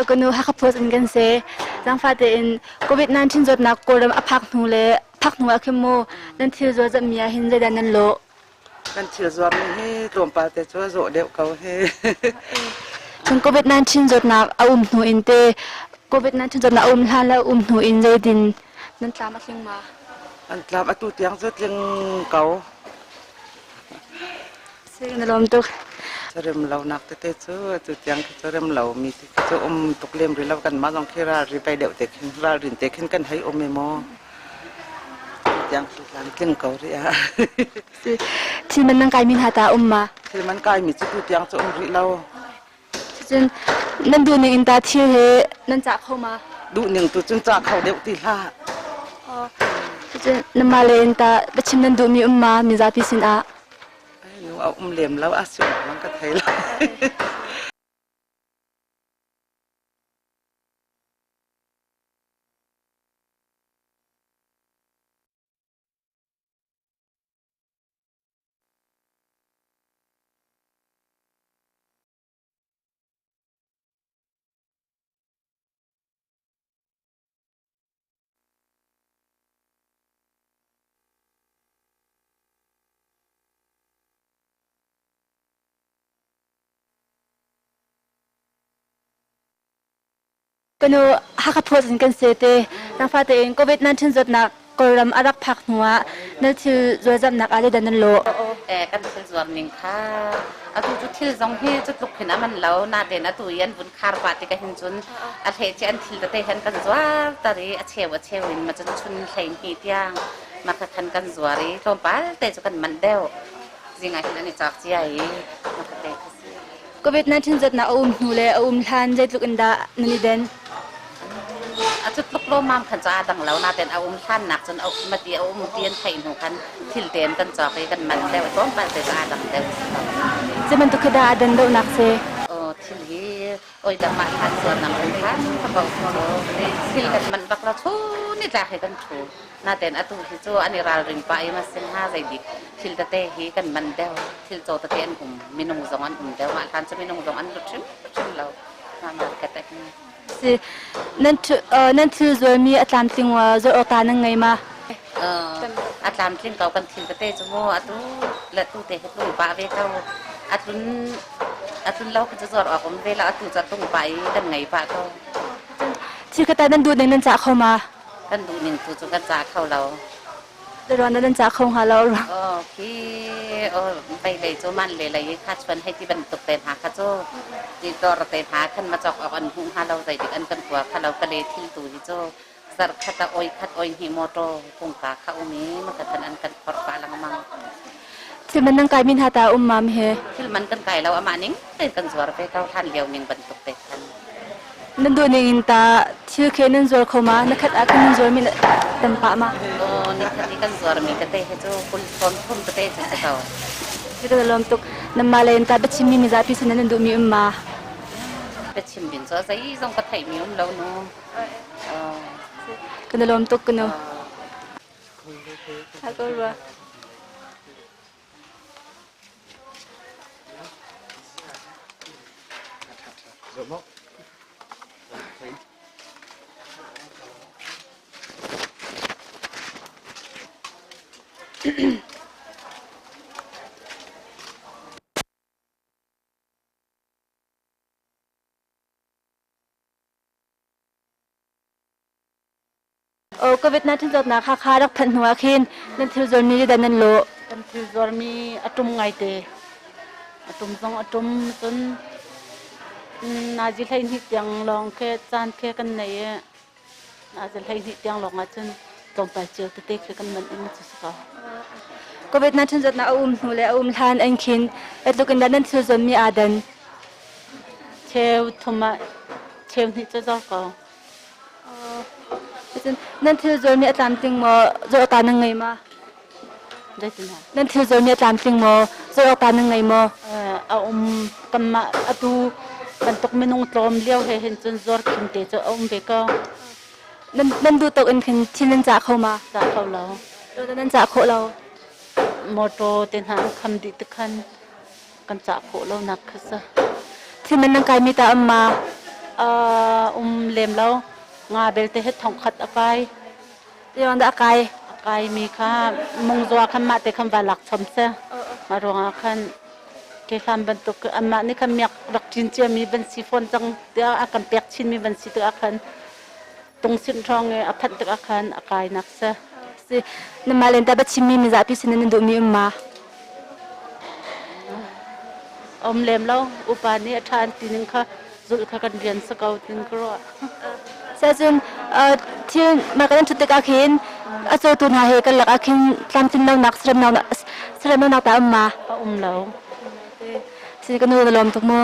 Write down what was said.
Kanu Hakha Post in kan si. Zangfah tein COVID-19 zawtnak Kawlram a phak hnu le phak hnu ah khin mu nan thil zuar zammi ah hin zeidah nan lawh? Kan thil zuarmi hi tlawmpal te cu a zawh deuh ko hi. Cun COVID-19 zawtnak a um hnu in te COVID-19 zawtnak a um hlan le a um hnu in zeitin nan tlam a tling ma? An tlam atu tiang cu tling ko. Si na lawm tuk. Rem lo nak tete cu atu tiang khi cu rem lo mi ti cu um tuk lem rih lo kanmah zong khi ralri pei deuh te khin ralrin te khin kan hei um i maw tiang khi tlam tling ko rih ah. Thil man nan kai mi hna ta um ma? Thil man kai mi cu tu tiang cu um rih lo. Cun nan duh ning in ta thil he nan cah kho ma? Duh ning tu cun cah kho deuh ti hlah. Cun namah le in ta biachim nan duhmi um ma mizapi sin ah? Nu a um lem lo a si bang ka thei lo. Kanu Hakha Post in kan se te. Nangfa tein COVID-19 zawtnak Kawlram a rak phak hnu ah na thil zualzamnak ah zeidah nan lawh? Kan thil zuar ning kha atu cu thil zong hi cu tluk hin a man lo natein atu i an vun khar pah tikah hin cun a hleh ci an thil tete han kan zuar tar i a cheu in ma cun chun hlei hnih tiang ma kha khan kan zuar i tlawmpal te cu kan manh deuh zing ah hin an i cawk cia i ma kha te kha si. COVID-19 zawtnak a um hnu le a um hlan zeitluk in dah nan i den? A cu tluk lawmmam khan cu aa dang lo natein a um hlannak cun a mati a um ti an theih hnu khan thil te in kan cawk i kan man deuh tlawmpal te cu aa dang deuh. Zei bantuk khi dah a dan deuhnak si? Thil hi oi dang mah hlan zuar nang um khan ka bo cu thil kan manh bak lo chu ni tlak hi kan thu. Natein atu hi cu an i ralring pah i ma sin ha zeidik thil tete hi kan man deuh thil caw tete an um minung zong an um deuh mah hlan cu minung zong an lut hrimhrim lo ma market ah hin. Si nan nan thil zualmi a tlamtling zual awk ta nan ngei ma? A tlamtling ko kan thil tete cu mu atu le tu te hi tlung pah ve ko a tlun a tlun lo khi cu zuar awk um ve la atu cu a tlung pah i kan ngei pah ko. Thil kha ta nan duh ning nan cah kho ma? Kan duh ning tu cu kan cah kho lo. Ruan nan cah kho hnga lo. Oh, khi oh pei lei cu man le lei kha chuan hei ti bantuk te hna kha cu ti dor te hna khan ma cawk awk an hmuh hnga lo zeidik an kan kua kha lo ka le thil tu hi cu zarh khat ah oi khat oi hnih motor kungka kha um i ma ka than an kan phorh pah lengmang. Thil man nan kai mi hna ta um mam he. Thil man kan kai lo amah ning tein kan zuar ve ko hlan lio ning bantuk te khan. Nan duh ning in ta thil khe nan zuar kho ma? Na khat ah khan nan zuar mi tam pah ma? Aw, ni khat i kan zuar mi tete he cu kul thon thum tete cu si ko. Ka lawm tuk. Nan le in ta biachim mi mizapi sin nan duh mi um ma? Biachim bin cu zei zong ka theih mi um lo nu. Kan lawm tuk kanu. Ako rua. COVID-19 zawtnak Hakha rak phanh hnu ah khin nan thil zuarmi dah nan lawh? Kan thil zuarmi a ṭum ngaite. A ṭum zong a ṭum cun nazi 12 tiang lawng khi caan khi kan nei i nazi 12 tiang lawng ahcun tlawmpal cio tete khi kan manh in cu si ko. COVID-19 zawtnak a um hnu le a um hlan an khin tluk in dah nan thil zuarmi aa dan? Cheu thum ah cheu hnih cu zor ko. Cun nan thil zuarmi a tlamtling maw? Zuar awk ta nan ngei ma? Zeitin ha? Nan thil zuarmi a tlamtling maw? Zuar awk ta nan ngei maw? A um kanmah atu bantuk minung tlawm lio he hin cun zuar khim te cu a um ve ko. Nan duh tuk in khin thil nan cah kho ma? Cah kho lo. Nan cah khawh lo. Motor te hna an kham dih tikhan kan cah khawh lo nak kha si. Thil man nan kai mi ta um ma? Um lem lo. Nga belte he thong khat a kai. Tiang dah a kai? A kai mi kha mungzua khan mah te khan va lak chom se. Mah ruangah khan kehlan bantuk anmah nih khan miak rak cin ciami van si fawn cang tiah a kan pek chinmi van si tikah khan tungsin hrawng i a phanh tikah khan a kainak si. Si namah len ta chimmi mizapi sin in nan duhmi um ma? Um lem lo upa nih a ṭha an ti ning kha zulh kha kan rian si ko tin ka ruah. Sacun thil mah kan ṭhut tikah khin a cawtu hna he kan lakah khin tlamtlin lonak seremnak ta um ma? A um lo. Si ka nu na lawm tuk mu.